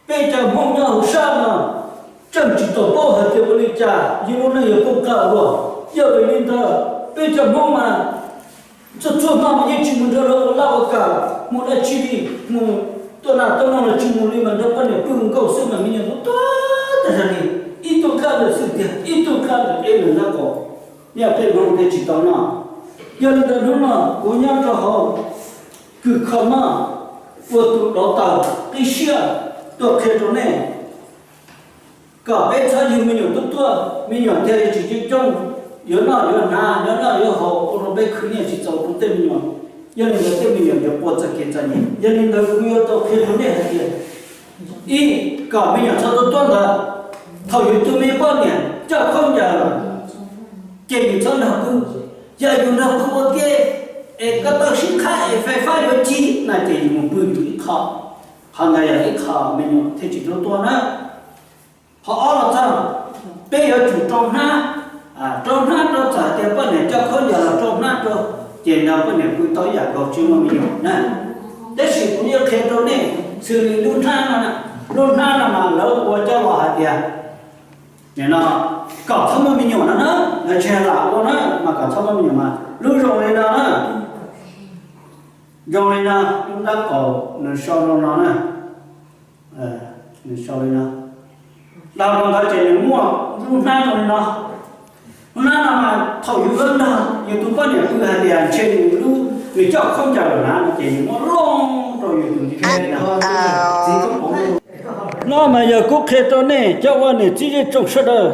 Peb cov Hmoob nyob hauv sab no tseem tsis tau paub hais tias ua li cas yus lub neej yuav poob qab ua luaj. Yog vim li ntawd peb cov Hmoob mas txhua txhua hmo mas yeej tsis mus nrog luag ua laj ua kam mus dab tsi li, mus tuaj naj tuaj noog los tsis mus li, mas nrog poj niam pw nkauj xwb mas me nyuam tuaj tuaj tas zog li. Ib tug qab lawm xwb tiag, ib tug qab lawm es lawm ntab qaum, yog peb Hmoob thiaj tsis tau noj. Yog li ntawd hnub no kuv nyob rau hauv kws kho maj ua tus dov taws qib siab tuaj qhia rau nej kom peb txhob yug me nyuam tuaj tuaj, me nyuam thiaj li tsis coob coob, yuav noj yuav hnav, yuav noj yuav haus, ua rau peb khwv nyiaj tsis txaus rau tej me nyuam. Yog li ntawd tej me nyuam yuav qua txoj kev txom nyem. Yog li ntawd kuv yuav tau qhia rau nej hais tias, ib, kom me nyuam txhob tuaj tuaj ntawd, thaum yus tus me poj niam coj khaub ncaws los ces yus txhob nrog pw. Yog yus nrog pw ua ke es koj tau sib qhab es fais fab yuav ci na ces yus mus pw yus ib qho. Qhov ntawd yog ib qho me nyuam thiaj tsis tuaj tuaj na. Qhov ob los txog, peb yuav tsum rau hnab, rau hnab rau txog tias poj niam coj khaub ncaws los rau hnab rau, ces nrog poj niam pw tau ib yam nkaus tsis muaj me nyuam na. Tab sis kuv yuav qhia rau nej xws li lub hnab no, lub hnab no mas lawv ua coj los hais tias nim no kom txhob muaj me nyuam no na, lawv tsis lam ua na, mas kom txhob muaj me nyuam mas lub zoo li no na. Zoo li no, lub ntab qaum nws sau zoo no na, nws sau li no. Los rau ntawd ces nws muaj lub hnab zoo li no. Lub hnab no mas thaum yus yuav nrog yus tus poj niam pw hais tias ntshe nws lub, nws coj khaub ncaws los hnav no ces nws muab looj rau yus tus ntiv no. No mas yog kuv qhia rau nej cov ua niam txiv zej tsoom sawv daws,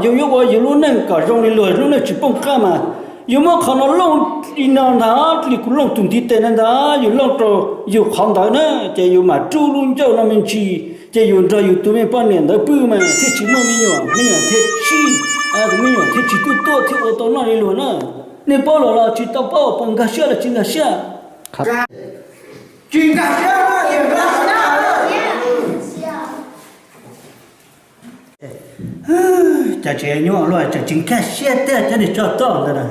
yus yuav ua yus lub neej kom zoo li luag lub neej tsis poob qab mas yus muab qhov no looj li no ntag, li kuv looj tus ntiv tes no ntag, yus looj rau yus qhov ntawd na, ces yus mam rub lub ncauj no me ntsis, ces yus nrog yus tus me poj niam ntawd pw mas thiaj tsis muaj me nyuam, me nyuam thiaj sib, me nyuam thiaj tsis tuaj tuaj thiaj ua tau noj li luag na. Nej paub los los tsis tau paub, puas nkag siab los tsis nkag siab? Tsis nkag siab. Cas tsis nyuaj luaj, cas tsis nkag siab tiag cov niag tsov toj ntawd na.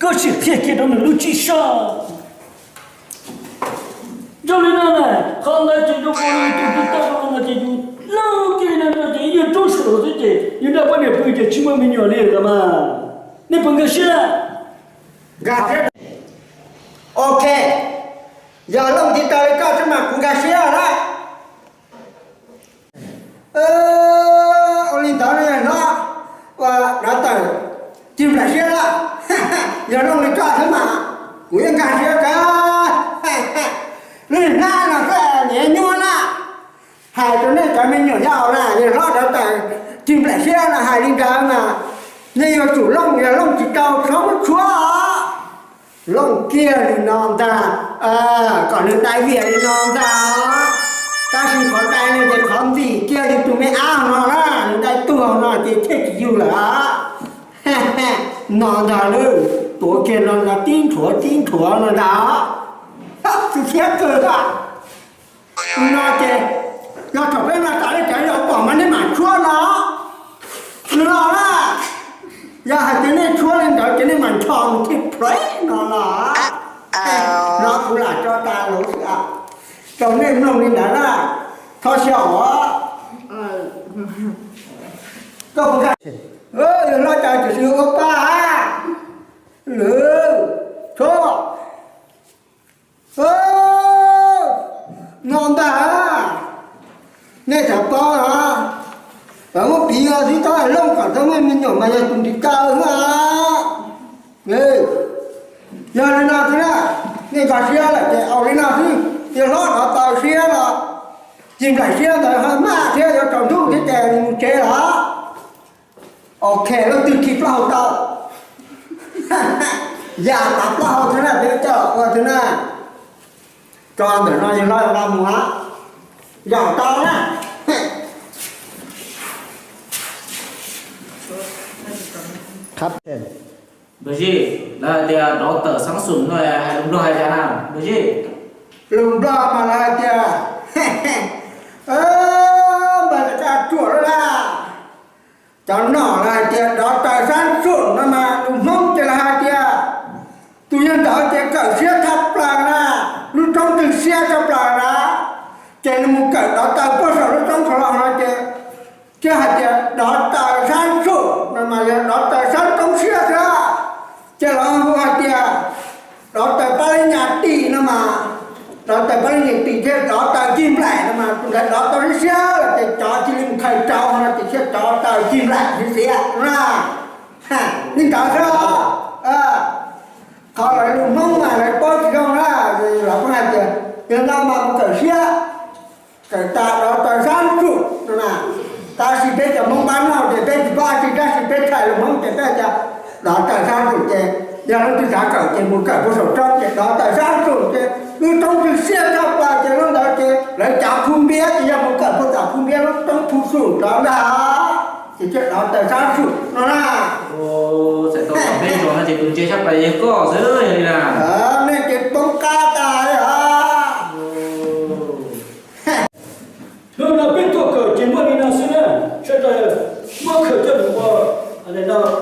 Koj sim qhia kiag rau nws lub tsib sab. Zoo li no na, qhov ntawd ces zoo li tus tus tau no ces yus laug kiag li no ces yus rub saum xwb ces yus nrog poj niam pw ces tsis muaj me nyuam li lawm mas. Nej puas nkag siab? Ok, yog looj ntiv taw li koj xwb mas kuv nkag siab lawm. Ua li ntawd no yog hlob, ua dov taws, tsis nplaim siab lawm. Yog looj li koj xwb mas kuv yeej nkag siab kawg. Lwm hnab no xwb niam nyuaj na. Hais rau nej cov me nyuam yaus na, yog hlob dov taws tsis nplaim siab no hais li ntawd mas nej yuav tsum looj, yog looj tsis tau txhob muab tshuab os. Looj kiag li no ntag, kom nws dai viam li no ntag. Tab sis qhov dai no ces qhov ntim kiag li tus me ab no na, nws dai tuag no ces thiaj tsis yug lawm. No ntag lauj, tuav kiag no tib nchuav tib nchuav no ntag. Txi thiab kawg a. No ces yog thaum peb no tas li cas yog pom mas nej mam tshuab no. Nws los na, yog hais tias nej tshuab li ntawd ces nej mam ncho mus thiaj plhev no los. No kuv lam tso tas lus xwb, rau nej mloog li ntawd na. Thov xyaum os. Yog hlob cas tsis ua pab lwm txhob no ntag. Nej txawm paub os, muab piv os, tib txhob looj kom txhob muaj me nyuam mas yog tus ntiv taw xwb. Yog li no xwb na, nej nkag siab lawm ces ua li no xwb, yog hlob dov taws siab los tsis nplaim siab ntawd ho maj thiab yuav tsaus ntuj thiab ces mus tsev los. Ok, leej twg khi plaub hau tau, yam tav plaub hau xwb na, peb coj ua xwb na. Tso ntawm no yog hlob los mus, yam tau na. Npawg Zij, lawv hais tias dov tawm xab xum no hais lus Nplog hais cas na Npawg Zij? Lus Nplog mas lawv hais tias, npawg, txawj ruam lawm na. Cov nom lawv hais tias dov tawm xab xum no mas lus Hmoob ces lawv hais tias tus yawg ntawd ces kawm siab tshaj plaws na, lub roob twg siab tshaj plaws na. Ces nws mus kawm dov taws puag saum lub roob Khaus Los no ces thiaj hais tias dov taws sab ntsum no mas yog dov taws sab roob siab xwb. Ces lawv hu hais tias dov taws pab leb nyas tim no mas, dov taws pab leb nyas tim thiab dov taws cig nplaim no mas tus ntawd dov taws siab siab ces cov cia li mus khaws rau no ces thiaj dov taws cig nplaim xiav xiav na. Li ntawd xwb. Qhov lawv lus Hmoob mas lawv paub tsis zoo na, lawv kuj hais tias yog no mas mus kawm siab, kawm tas dov taws sab ntsum no na. Tab sis peb cov Hmoob pab no ces peb tsis paub dab tsi, tab sis peb txhais lus Hmoob ces peb tias dov taws sab ntsum ces yog leej twg xav kawm ces mus kawm puag saum roob ces dov taws sab ntsum ces lub roob twg siab tshaj plaws ces lub ntawd ces lawv cav phu npiab ces yog mus kawm puag tom phu npiab lub roob phu xum rov ntag. Ces thiaj dov taws sab ntsum no na. Txawm tau peb los no ces tus ntse tshaj plaws yog koj xwb yog li na. Nej ces poob qab tas li os. Hnub no peb tuaj kawm ces muaj li no xwb na, sawv daws muab khaws coj mus ua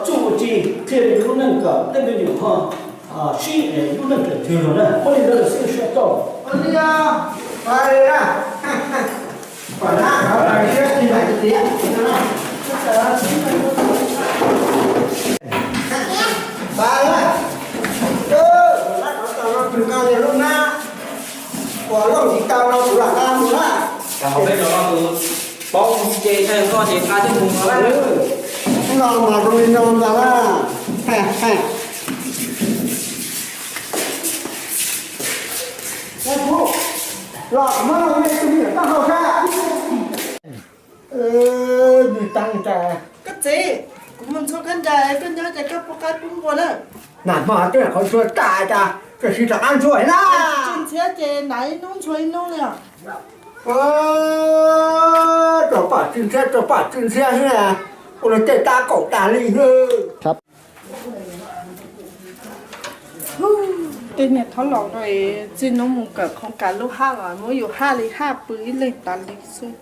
txuj ua ci qhia rau yus lub neej kom tej me nyuam ho sib lub neej tawm twg los na, muaj li ntawd lawm xwb sawv daws. Ua Looj tsis tau no kuv lam nqa mus na. Paub mus ces koj ces nqa thiab mus no mas zoo li no ntag na. Los muab nej tus me nyuam tau hau sab. Nws tag cas. Koj txiv, kuv mus ntxhua koj ncaim, koj nyob ces koj pub qab pub npua na. Nag hmo twb qhov ntxhua tas cas, koj sim rov qab ntxhua na. Tsis ntxhiab ces nag ib hnub ntxhua ib hnub li os. Rau pom tsis ntxhiab, rau pom tsis ntxhiab xwb na, ua luag tej tab kaum tag li xwb. Tej niag thab los no txij hnub mus kawm qhov kas lub haj los muab yus haj li haj pw ib leeg tas li xwb.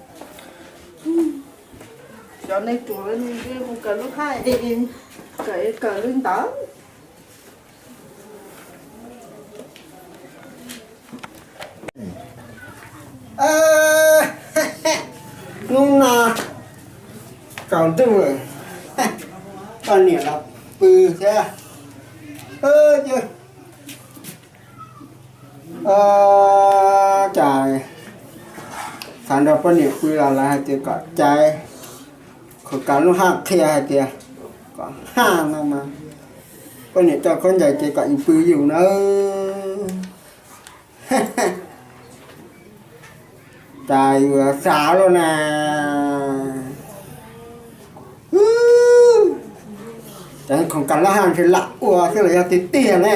Cov neeg ruam mus kawm lub haj es kawm kawm li ntawd. Hnub no tsaus ntuj, poj niam los pw thiab. Cas xav nrog poj niam pw los lawv hais tias kom cais, qhov kas lub haj qhia hais tias kom haj no mas poj niam coj khaub ncaws ces kom yus pw yus nawb. Cas yuav xav lawm na. Ces qhov kas lub haj ntshe lam ua xwb los yog tiag tiag na.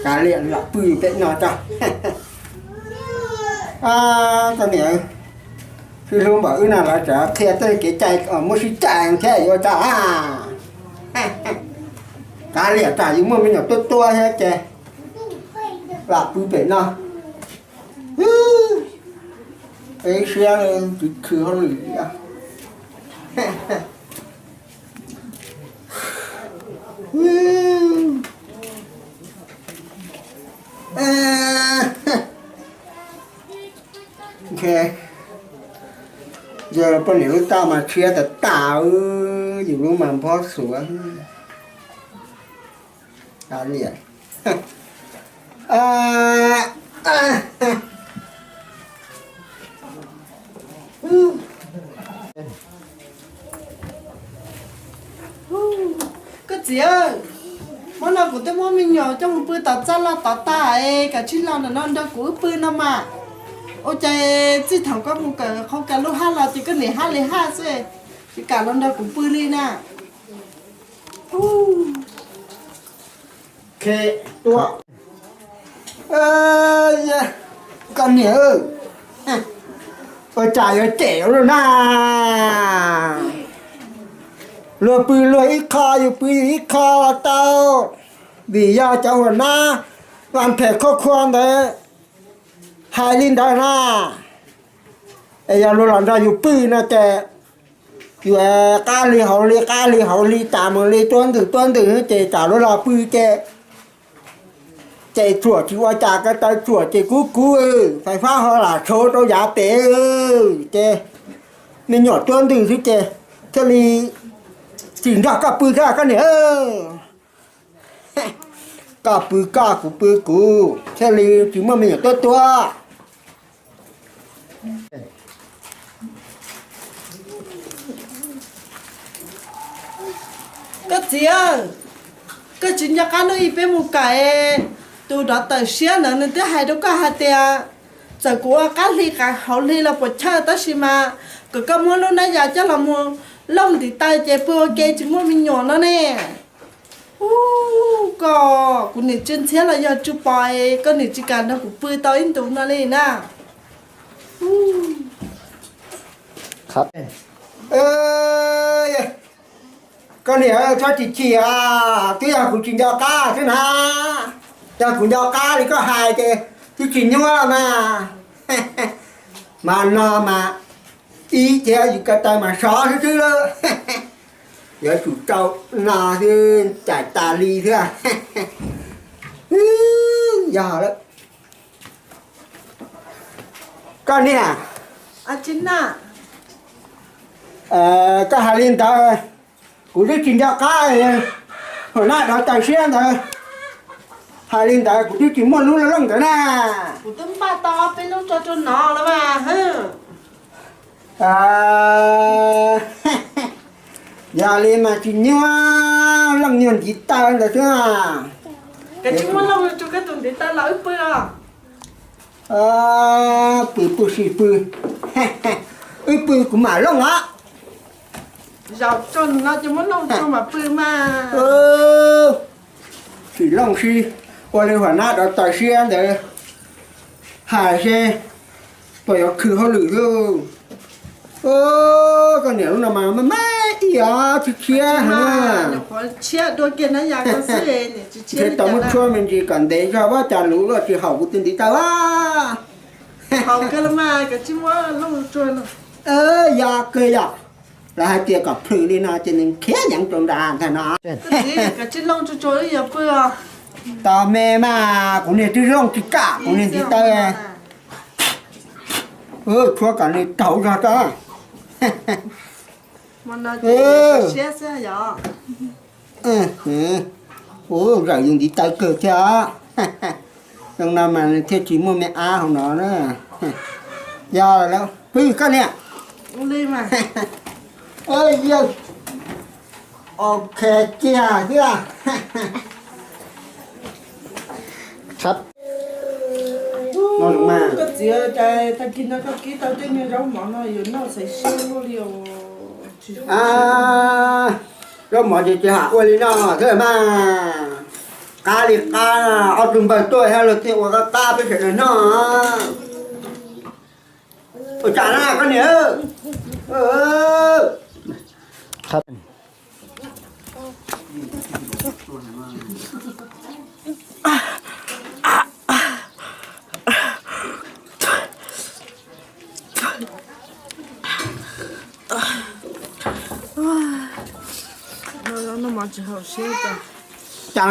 Kav liam lam pw pem no tso. Koj niam, sib hlub npaum wb no lawv tseem qhia tej kev cai muab sib cais thiab yuav tso. Kav liam tsam yus muaj me nyuam tuab tuab thiab ces lam pw pem no. Peb siab khwv khwv hauj lwm. Yog poj niam lub taj mas tshiab tas tas, yus lub mas nphob xuav. Kav liam. Koj txiv, hmo no kuv twb muab me nyuam coj mus pw tom txaj loj tod tag es kav tsij los ntawm no nrog kuv wb pw no mas. Ua cas txij thaum koj mus kawm qhov kas lub haj los ces koj niam haj li haj xwb, tsis kam los nrog kuv pw li na. Koj niam, ua cas yuav cem luaj na. Luag pw luag ib qho, yus pw yus ib qho los tau, vim yog cov huam nab vaj phem khoj khua ntawd hais li ntawd na. Es yog luag los nrog yus pw no ces yus qab hli hauv hli, qab hli hauv hli, tas mus li tuab ntwm tuab ntwm ces tsam luag los pw ces Tes tsuam tsis ua cas, ko taw tsuam ces kub kub, fais fab ho lam tshauv rau yav pem, ces me nyuam tuab ntws xwb ces thiaj li tsis nrog koj pw thiab koj niam. Koj pw koj, kuv pw kuv, thiaj li tsis muaj me nyuam tuab tuab. Koj txiv, koj tsis nco qab hnub ib peb mus kawm tus dov tawm siab ntawd, nws twb hais rau koj hais tias txawm kuv ua qab hli hauv hli los puas chawj, tab sis mas kom koj muab lub nab yas coj los mus looj ntiv taw ces pw ua ke tsis muaj me nyuam no ne. Ub, koj, kuv niam Tsw Ntxhiab los yog Tsw Pov, koj niam tsis kam nrog kuv pw tau ib ntus no li na. Koj niam, txhob chim chim, twb yog kuv tsis nco qab xwb na. Yog kuv nco qab li koj hais ces twb tsis nyuaj mas. Mas no mas ib thiab yus ko taw mas sov xwb xwb lawm. Yuav tsum rau no xwb, cais tas li thiab. Yog lawm. Koj niam, koj hais li ntawd, kuv twb tsis nco qab. Hua nab dov tawm siab ntawd, hais li ntawd kuv twb tsis muaj lub looj ntawd na. Kuv twb npaj tau peb lub tso rau no lawm mas. Yog li mas tsis nyuaj, looj nyuag ntiv taw ntawd xwb. Koj tsis muaj looj rau koj tus ntiv taw los wb pw os. Pw pw si pw, wb pw kuv mam looj os. Zaum tso no ces muab looj tso mam pw mas. Tsis looj si, ua li hua nab dov tawm siab ntawd hais seb puas yuav khwv hauj lwm xwb. Koj niam lub no mas me me ib yam tshiab tshiab heev. Ntshe tau muab tshuab me ntsis kom ntev zog, vaj cas luv luaj tsis haum kuv tus ntiv taw a. Yog kawg yog, lawv hais tias kom plhws li no ces nws khiav yeev rau nrad ntag no. Tos me mas kuv niag twb looj tsis kam kuv niag ntiv taw. Tshuab kom nws raug zog rau. Ua zawm yus ntiv taw kawg thiab. Zoo no mas nws thiaj tsis muaj me ab hauv no na. Yog lawm pw koj niam. Ok, ciaj xwb. Koj txiv, tag kis no koj kib tau tej niag zaub mov no yuav noj xaiv siab luaj li os. Zaub mov ces tsis hais ua li no thiab mas. Qab li qab, ob tug npawg tuaj thiab luag thiaj ua qab qab peb sawv daws noj. Ua cas na koj niam? Cas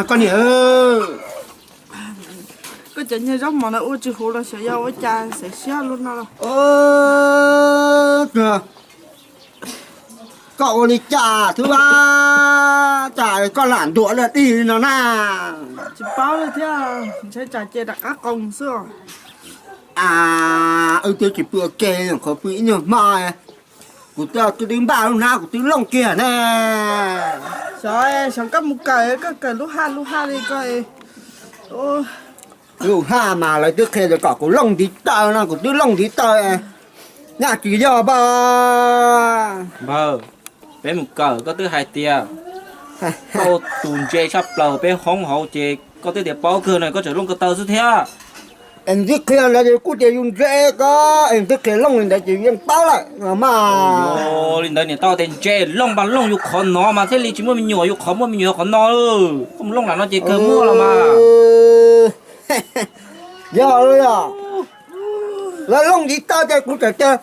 koj niam, koj cov niag zaub mov no ua tsis huv los xyov yog ua cas xaiv siab luaj no los. Koj ua li cas xwb, cas koj lam ntuas dog dig li no na? Tsis paub li thiab, ntshai tsam ces rov qab qoos xwb. Wb twb tsis pw ua ke, qhov pw ib nyuag hmo, kuv twb twb npaj lub hnab kuv twb looj kiag ne. Xyov, xyov koj mus kawm, koj kawm lub haj lub haj li koj. Lub haj mas lawv twb qhia tias kom kuv looj ntiv taw no, kuv twb looj ntiv taw. Nyaj tsis yog npawg. Npawg, peb mus kawm koj twb hais tias koj ua tus ntse tshaj plaws peb hoob hauv ces koj twb tias paub kawg no, koj tseem looj ko taw xwb thiab. Es twb qhia ntawd ces kuj tias yus ntse ko, es twb qhia looj li ntawd ces yus yeej paub lawm mas. Li ntawd niam tau tias ntse, looj mas looj yus qhov no mas thiaj li tsis muaj me nyuam, yus qhov muaj me nyuam yog qhov no. Koj mus looj lam no ces kawg muaj los mas. Yog los yog, lawv looj ntiv taw ces kuv txawm tias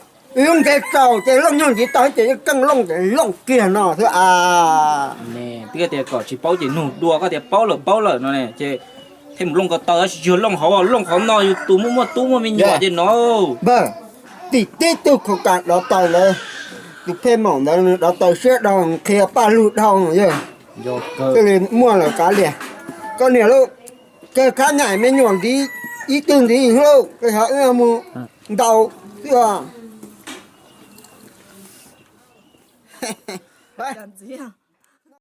yus ntse txaus ces looj nyuag ntiv taw ces yeej keej looj ces looj kiag no xwb a. Twb tias kom tsis paub ces nug dua, koj tias paub lawm paub lawm no ne ces Pheej mus looj ko taw tab sis yog looj hauv, looj qhov no yus tus muaj muaj tub muaj me nyuam ces no. Npawg, tim tib tug khaus kas dov taws ntawd, tus phej maum ntawd dov taws siab dhau, qhia paj lug dhau yog. Thiaj li muaj lawm kav liam. Koj niam lauj, kawg khab nyaim me nyuam ntxiv, ib tug ntxiv lauj, koj xyov wb mus ntaus xwb os. Ntxiv.